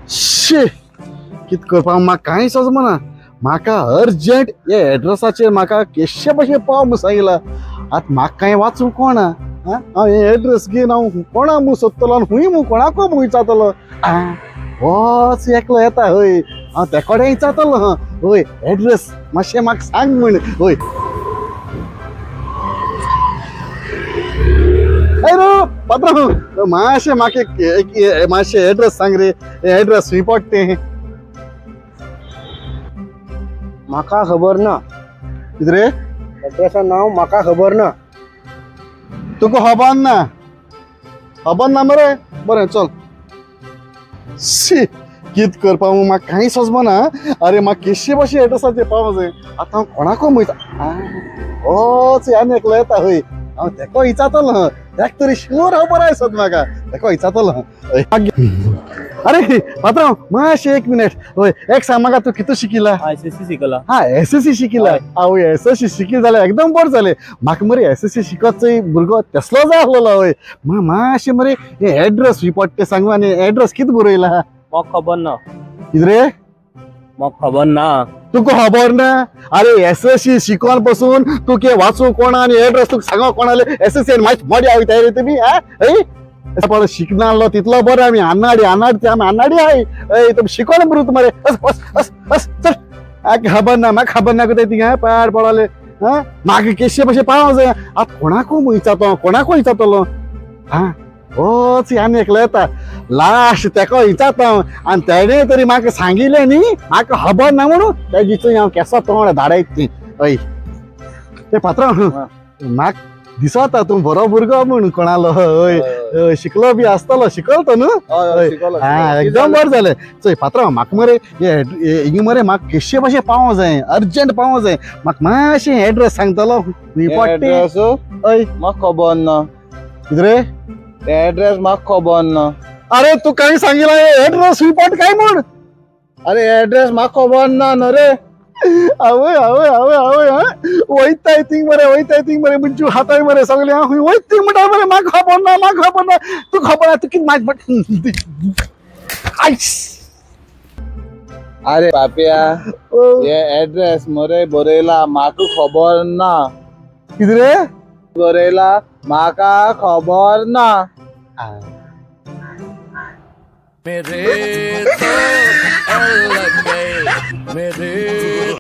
शी कित करपाक म्हाका कांय सजमना. म्हाका अर्जंट हे एड्रेसाचेर म्हाका केशे भशेन पाव म्हूण सांगिला. आतां म्हाका कांय वाचूंक कोणा हांव हे एड्रेस घेवन हांव कोणा म्हूण सोदतलो आनी खूंय म्हूण कोणाको म्हूण विचारतलो. वच एकलो येता हय हांव ते कडेन विचारतलो. हय एड्रेस मातशें म्हाका सांग म्हूण. हय हय पात्रांव मातशें म्हाका एक मातशें एड्रेस सांग रे. एड्रेस खंय पडटा तें म्हाका खबर ना. कितें रे? एड्रेसा नांव म्हाका खबर ना. तुका खबर ना? खबर ना मरे? बरें चल. शी कित करपा म्हाका कांय सजमना. अरे म्हाका केशे भाशेन एड्रेसाचेर पावंक जाय. आतां हांव कोणाको वयता होच आनी एकलो येता. हय हांव तेको विचारतलो. तेका तरी शुअर खबर आसत म्हाका. तेको विचारतलो. अरे पात्रांव मातशें एक मिनट. हय एक सांग म्हाका तूं कितू शिकिला? एस एस सी शिकला. हा एस एस सी शिकिला. आवय एस एस सी शिकील जाल्यार एकदम बरें जालें. म्हाका मरे एस एस सी शिकत चोय भुरगो तसलो जाय आसलेलो. हय मातशें मरे हे एड्रेस खंय पडटा तें सांगू. आनी एड्रेस कितें बरयला? म्हाका खबर ना. कितें रे? म्हाका खबर ना. तुका खबर ना? अरे एस एस सी शिकोन पसून तूं कितें वाचूं कोणा आनी एड्रेस तुका सांगो कोणाले? एस एस सी आनी मातशी मोडी आवयताय रे तुमी. हय पण शिकना आहलो तितलो बरें. आमी आनाडी आनाडी ते आमी आनाडी आहाय. हय तुमी शिकोन बरो मरे. अस अस अस अस चल. खबर ना म्हाका खबर ना कोताय थिंगा पाड पडले. आं म्हाका केशे भशेन पावंक जाय. आतां कोणाकू विचारतो कोणाकू विचारतलो. आं होच आनी एकलो येता लास्ट तेका विचारता आनी तेणें तरी म्हाका सांगिल्लें न्ही म्हाका खबर ना म्हणून तेजी चोय हांव केसो तोंड धाडायत ती. हय ते पात्रांव म्हाका दिसता तूं बरो भुरगो म्हूण कोणालो. हय शिकलो बी आसतलो. शिकलो तो न्हू? हा एकदम बरें जालें. चोय पात्रांव म्हाका मरे हिंगा मरे म्हाका केशे भशेन पावंक जाय. अर्जंट पावंक जाय. म्हाका मातशें एड्रेस सांगतलो खंय पडटा? हय म्हाका खबर ना. कितें रे? एड्रेस म्हाका खबर ना. अरे तूं कांय सांगिला एड्रेस खंय पडटा काय म्हूण? अरे एड्रेस म्हाका खबर ना न्हू रे. आवय आवय आवय आवय वयताय थिंग मरे वयताय थिंग मरे म्हणजे हाताय मरे सगळे हांव खंय वयता थिंग म्हणटा मरे म्हाका खबर ना म्हाका खबर ना. तूं खबर ना तूं कितें म्हाजी आयस. अरे पापया हे एड्रेस मरे बरयला म्हाका खबर ना. कितें रे? बरयला म्हाका खबर ना. मेरे तो लग गए मेरे.